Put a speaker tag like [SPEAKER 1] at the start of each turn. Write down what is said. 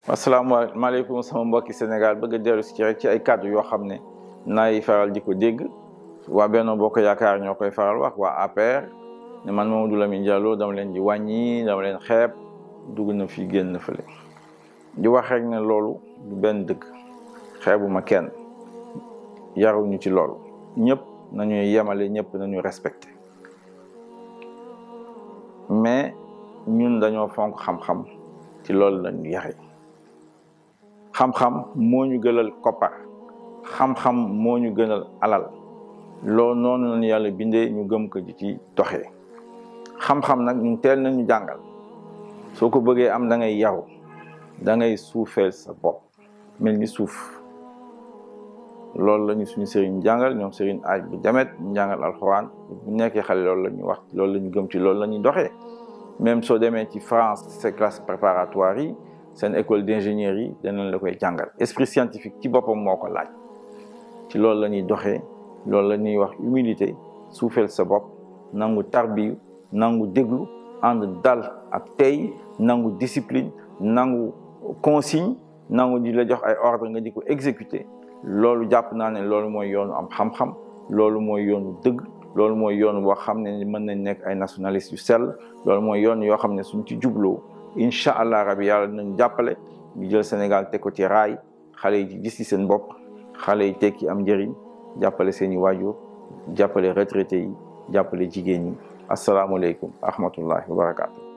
[SPEAKER 1] asalaamaaleykum sama mbokki Sénégal bëgg a dellu si ci rek ci ay kàddu yoo xam ne naay faral di ko dégg waa Benno Bokk Yaakaar ñoo koy faral wax waa APR ne man Mamadou Lamine Diallo dama leen di wàññi dama leen xeeb dugg na fii génn na fële di wax rek ne loolu du benn dëgg xeebuma kenn yaruñu ci loolu ñëpp nañuy yemale ñëpp nañu respecté mais ñun dañoo fonk xam-xam ci loolu lañu yare xam-xam moo ñu gënal koppar xam-xam moo ñu gënal alal loolu noonu lañu yàlla bindee ñu gëm ko ci doxee xam-xam nag ñun teel nañu jàngal soo ko bëggee am da ngay yaru da ngay suufeel sa bopp mel ni suuf loolu la ñu suñu sëriñ jàngal ñoom sëriñ aaj bu jamet ñu jàngal alxuraan bu nekkee xale loolu la ñu wax loolu la ñu gëm ci loolu la ñuy doxee même soo demee ci France ces classes préparatoires yi seen école d'ingénieur yi danañ la koy jàngal esprit scientifique ci boppam moo ko laaj ci loolu la ñuy doxee loolu la ñuy wax humilité suufeel sa bopp nangu tarbiyu nangu déglu ànd dal ak tey nangu discipline nangu consigne nangu di la jox ay ordre nga di ko exécuter loolu jàpp naa ne loolu mooy yoonu am xam-xam loolu mooy yoonu dëgg loolu mooy yoon boo xam ne mën nañ nekk ay nationalistes yu sell loolu mooy yoon yoo xam ne suñ ci jubloo incha allah rabi yàlla dinañ jàppale ñu jël Sénégal teg ko ci raay xale yi di gis ci seen bopp xale yi tekki am njëriñ jàppale seen i waajur jàppale retraités yi jàppale jigéen ñi asalaamualeykum wa rahmatullahi wa barakaatu.